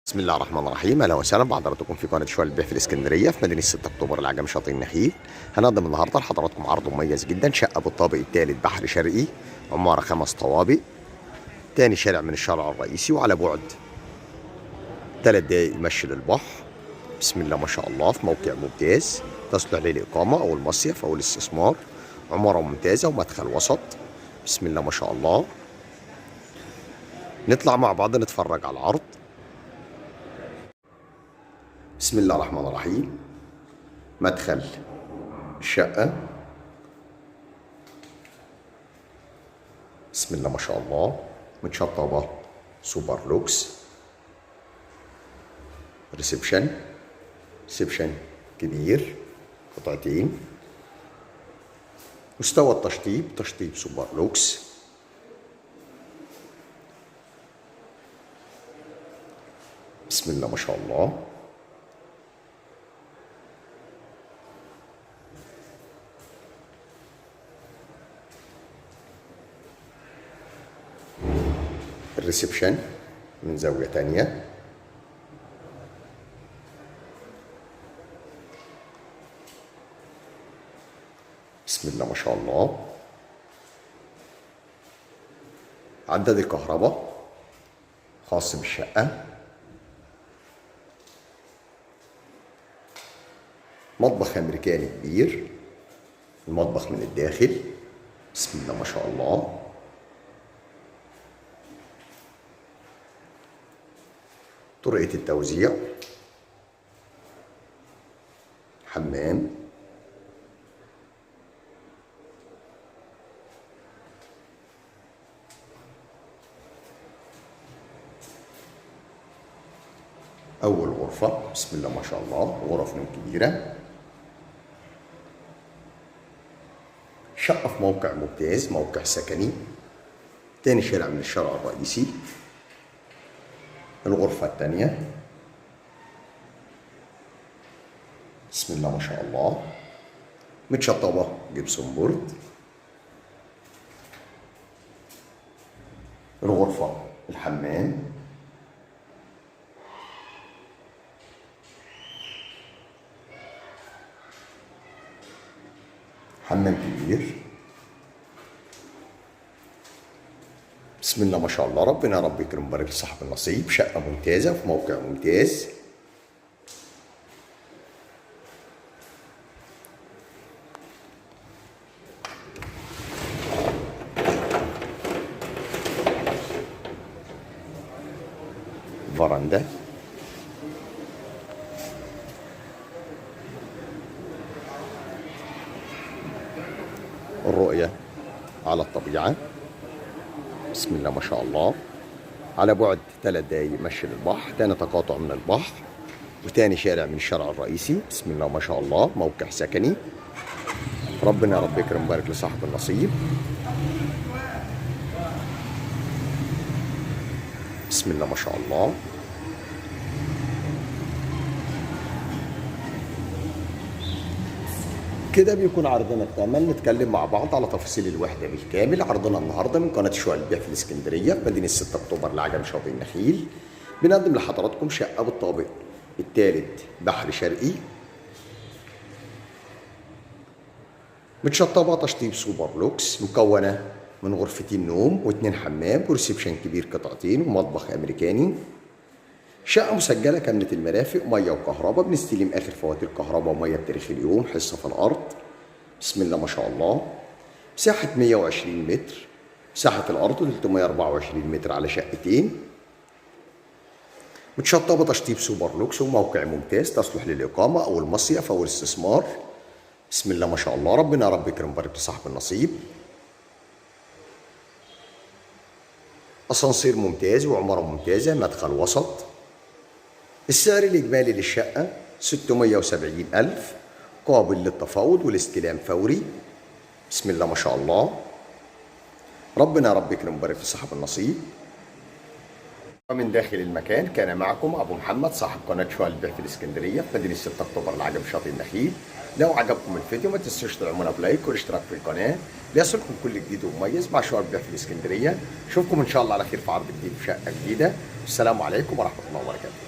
بسم الله الرحمن الرحيم. اهلا وسهلا بحضراتكم في قناة شوال البيع في الاسكندرية في مدينة 6 اكتوبر العجمي شاطئ النخيل. هنقدم النهارده لحضراتكم عرض مميز جدا، شقه بالطابق الثالث بحر شرقي، عمارة 5 طوابق، تاني شارع من الشارع الرئيسي، وعلى بعد 3 دقايق مشي للبحر. بسم الله ما شاء الله، في موقع ممتاز تصلح للاقامة او المصيف او الاستثمار. عمارة ممتازة ومدخل وسط. بسم الله ما شاء الله. نطلع مع بعض نتفرج على العرض. بسم الله الرحمن الرحيم. مدخل الشقة، بسم الله ما شاء الله، متشطبة super lux. reception، reception كبير قطعتين. مستوى التشطيب تشطيب super lux. بسم الله ما شاء الله. ال reception من زاوية تانية. بسم الله ما شاء الله. عداد الكهرباء خاص بالشقة. مطبخ أمريكاني كبير، المطبخ من الداخل. بسم الله ما شاء الله. طريقة التوزيع، حمام، أول غرفة. بسم الله ما شاء الله، غرف نوم كبيرة. شقة في موقع ممتاز، موقع سكني، تاني شارع من الشارع الرئيسي. الغرفة الثانية، بسم الله ما شاء الله، متشطبة gypsum board. الغرفة الحمام، حمام كبير. بسم الله ما شاء الله. ربنا يا رب يكرم ويبارك لصاحب النصيب. شقة ممتازة في موقع ممتاز. فرندا، الرؤية على الطبيعة. بسم الله ما شاء الله. على بعد 3 دقايق مشي للبحر، تاني تقاطع من البحر وتاني شارع من الشارع الرئيسي. بسم الله ما شاء الله، موقع سكني. ربنا يا رب يكرم ويبارك لصاحب النصيب. بسم الله ما شاء الله. كده بيكون عرضنا اكتمل. نتكلم مع بعض على تفاصيل الوحدة بالكامل. عرضنا النهارده من قناة شقق البيع في الاسكندرية في مدينة 6 اكتوبر العجمي شاطئ النخيل. بنقدم لحضراتكم شقة بالطابق الثالث بحر شرقي، متشطبة تشطيب super lux، مكونة من غرفتين نوم و2 حمام و reception كبير قطعتين ومطبخ امريكاني. شقة مسجلة كاملة المرافق، مية وكهرباء. بنستلم آخر فواتير كهرباء ومية بتاريخ اليوم، حصة في الأرض. بسم الله ما شاء الله. مساحة 120 متر، مساحة الأرض 324 متر على شقتين. متشطبة تشطيب super lux وموقع ممتاز، تصلح للإقامة أو المصيف أو الاستثمار. بسم الله ما شاء الله. ربنا يا رب يكرم ويبارك لصاحب النصيب. أسانسير ممتاز وعمارة ممتازة، مدخل وسط. السعر الإجمالي للشقة 670,000، قابل للتفاوض والاستلام فوري. بسم الله ما شاء الله. ربنا يا رب يكرم ويبارك في صاحب النصيب. ومن داخل المكان كان معكم أبو محمد صاحب قناة شقق البيع في الإسكندرية في مدينة 6 أكتوبر العجمي شاطئ النخيل. لو عجبكم الفيديو ما تنسوش تدعمونا ب like والاشتراك في القناة ليصلكم كل جديد ومميز مع شقق البيع في الإسكندرية. أشوفكم إن شاء الله على خير في عرض جديد في شقة جديدة. والسلام عليكم ورحمة الله وبركاته.